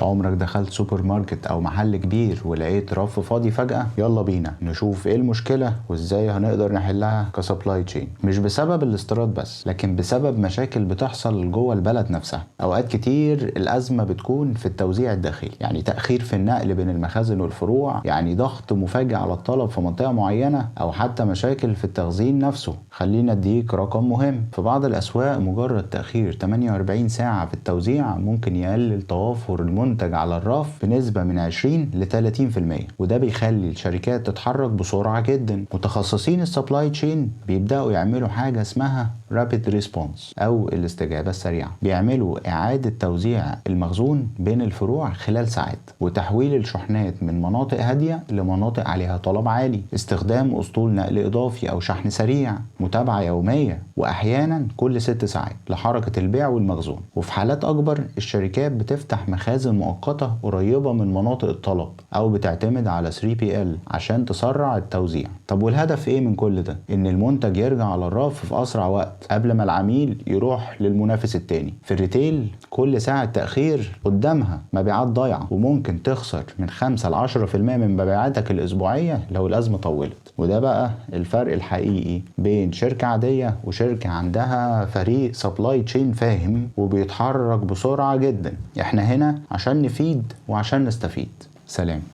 عمرك دخلت سوبر ماركت او محل كبير ولقيت رف فاضي فجأة؟ يلا بينا نشوف ايه المشكلة وازاي هنقدر نحلها ك supply chain. مش بسبب الاستيراد بس، لكن بسبب مشاكل بتحصل جوه البلد نفسها. اوقات كتير الازمة بتكون في التوزيع الداخلي، يعني تأخير في النقل بين المخازن والفروع، يعني ضغط مفاجئ على الطلب في منطقة معينة، او حتى مشاكل في التخزين نفسه. خلينا اديك رقم مهم: في بعض الاسواق مجرد تأخير 48 ساعة في التوزيع ممكن يقلل توافر المنتج على الرف بنسبة من 20 ل 30%، وده بيخلي الشركات تتحرك بسرعة جدا. متخصصين ال supply chain بيبدأوا يعملوا حاجة اسمها rapid response أو الاستجابة السريعة. بيعملوا إعادة توزيع المخزون بين الفروع خلال ساعات، وتحويل الشحنات من مناطق هادية لمناطق عليها طلب عالي، استخدام أسطول نقل إضافي أو شحن سريع، متابعة يومية وأحيانا كل 6 ساعات لحركة البيع والمخزون. وفي حالات أكبر الشركات بتفتح مخازن مؤقتة قريبة من مناطق الطلب أو بتعتمد على 3PL عشان تسرع التوزيع. طب والهدف إيه من كل ده؟ إن المنتج يرجع على الرف في أسرع وقت قبل ما العميل يروح للمنافس التاني. في ال retail كل ساعة تأخير قدامها مبيعات ضايعة، وممكن تخسر من 5 ل 10% من مبيعاتك الأسبوعية لو الأزمة طولت. وده بقى الفرق الحقيقي بين شركة عادية وشركة عندها فريق supply chain فاهم وبيتحرك بسرعة جدا. احنا هنا عشان نفيد وعشان نستفيد. سلام.